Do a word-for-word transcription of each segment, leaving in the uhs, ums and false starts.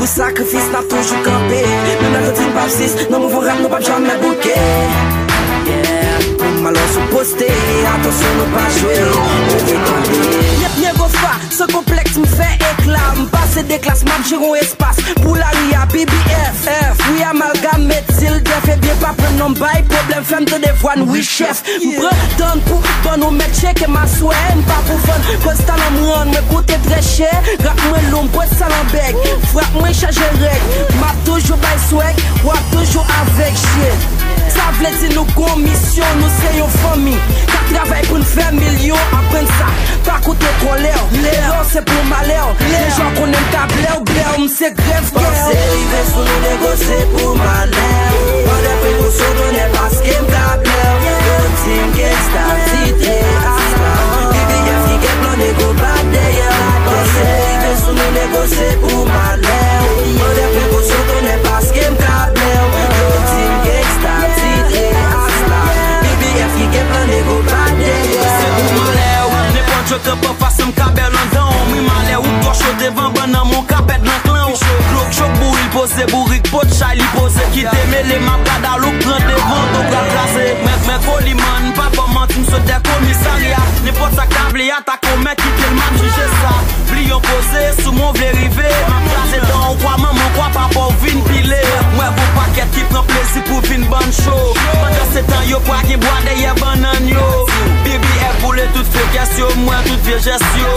Pou sakrifis n ap toujou kanpe. Menm lè yo di n p ap sis, nan mouvman rap nou p ap janmen bouke. Yeah. Pou malè sou poste, atansyon nou pa jwe. Ou vin tande. Yep, Nego Fa, san konplèks m fè ekla. M pase de klas, m ap jere yon espas. Pou lari a, B B F, F, wi, amalgam, met zil, dèf, ebyen pa pran non bay pwoblèm, fè m tande vwa n, wi, chèf. M pran tan pou ban nou mèt tcheke m aswè, m pa pou vann, koz talan m rann mwen koute trè chè. Rap mwen lou, m pwès talan bèg, frap mwen chaje règ. M ap toujou bay swag, w ap toujou avèg, shit. Sa vle di nou gon misyon, nou se yon fanmi k ap travay pou n fè milyon, aprann sa, pa koute kòlè w. Erè w se pou malè w, lè jan konnen m ka blè w, blè w, m se grèv kè w. Panse rive sou nou, Nego, se pou malè w. Pran de prekosyon, tonnè, paske m ka blè w. Yo di m gangsta, titre asla. B B F ki gen plan, Nego bat dèyè w. Panse rive sou nou, Nego, se pou malè w. Pran de prekosyon, tonnè, paske m ka blè w. Yo di m gangsta, titre asla. B B F ki gen plan, Nego bat dèyè w. Se pou malè w. Nenpòt yo kanpe anfas, m ka bè w nan dan w. M ri malè w, ou twò cho devan bann nan, men w ka pèd nan klan w. Glok chok bouri, l poze bourik, pot chay li poze, kite mele, m ap gad alouk pran devan, to pral kraze. Mwen, mwen Koliman, pa fè manti, m sot dè komisarya. Nenpòt sa k ta vle atake w, mèt kite l, m ap jije sa. Bliye w poze, sou mwen w vle rive, m ap kraze dan w, kwa manman w, kwa papa w vin pile. Mwen gon pakèt ki pran plezi pou vin bann cho. Pandansetan, yo pral gen bwa dèyè bannann yo. B B F boule tout fekès yo, m wè tout vye jès yo.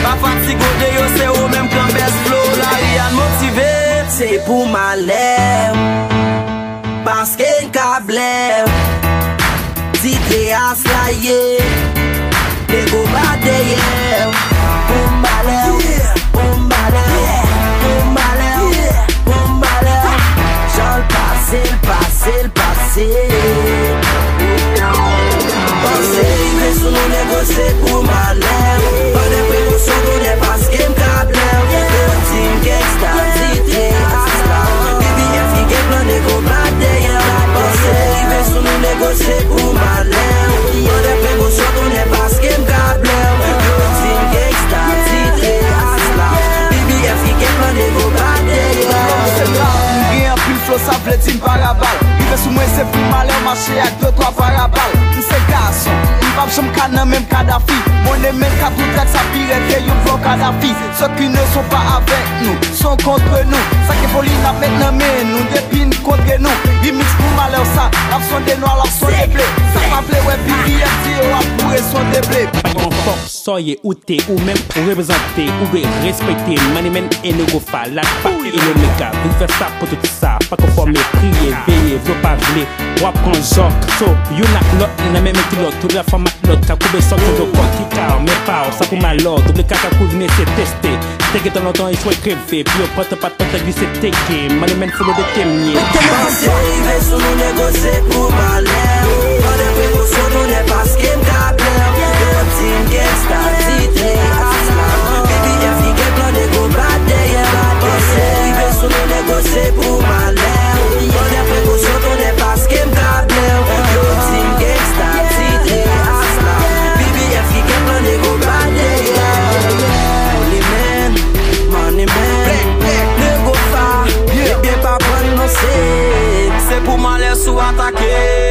Pa fatige w deyò, se ou menm k nan bèz flo. Lari a n motive. Se pou malè w, paske n ka blè w. Titre asla ye, Nego bat dèyè w. Pou malè w, pou malè w, pou malè w, pou malè w. Jan l pase, l pase, l pase. Panse rive sou nou, Nego, se pou malè w. Pran de prekosyon, tonnè, paske m ka blè w. Yo di m gangsta, titre asla. B B F ki gen plan, Nego bat dèyè w. Panse rive sou nou, Nego, se pou malè w. Pran de prekosyon, tonnè, paske m ka blè w. Yo di m gangsta, titre asla. B B F ki gen plan, Nego bat dèyè w. M gen anpil flo, sa vle di m parabal. Rive sou mwen, se pou malè w, mache ak de twa parabal. M se gason, m p ap janm ka nan menm Kadafi. Money man ka tou trèt, sa pi rèd ke yon vlò Kadafi. Ceux qui ne sont pas avec nous sont contre nous. Sa ke foli n ap met nan men nou depi n kontre nou. Remix pou malè w sa, n ap sonde nwa, l ap sonde ble. Sa pa vle wè B B F di yo ap boure sonde ble. Yon fòk sòye ou te ou menm ou reprezante, ou dwe respekte Money Man e Nego Fa, la pa e Omega. Vin fè sa pou tout sa, pa konfòme, priye, veye, vle w pa vle, w ap pran jòk. So, youn ak lòt, nan menm kilòt, tout la fanm ak lòt, ka koube sòk, koube kòt, ki ka men pa w, sa pou malè w, double kaka kouzine se teste. Te gentan lontan echwe kreve, pi yo pòt pa t pòt glise teke, Money Man folo de temye. Panse rive sou nou, Nego, se pou malè w. Pran de prekosyon, tonnè, paske m ka blè w. Yo di m gangsta, titre asla. B B F ki gen plan, Nego bat dèyè w. Panse rive sou nou, Nego, se pou malè w. Pran de prekosyon, tonnè, paske m ka blè w. Yo di m gangsta, titre asla. B B F ki gen plan, Nego bat dèyè w. Holy man, Money Man, Nego Fa, ebyen pa prann non se. Se pou malè w atake.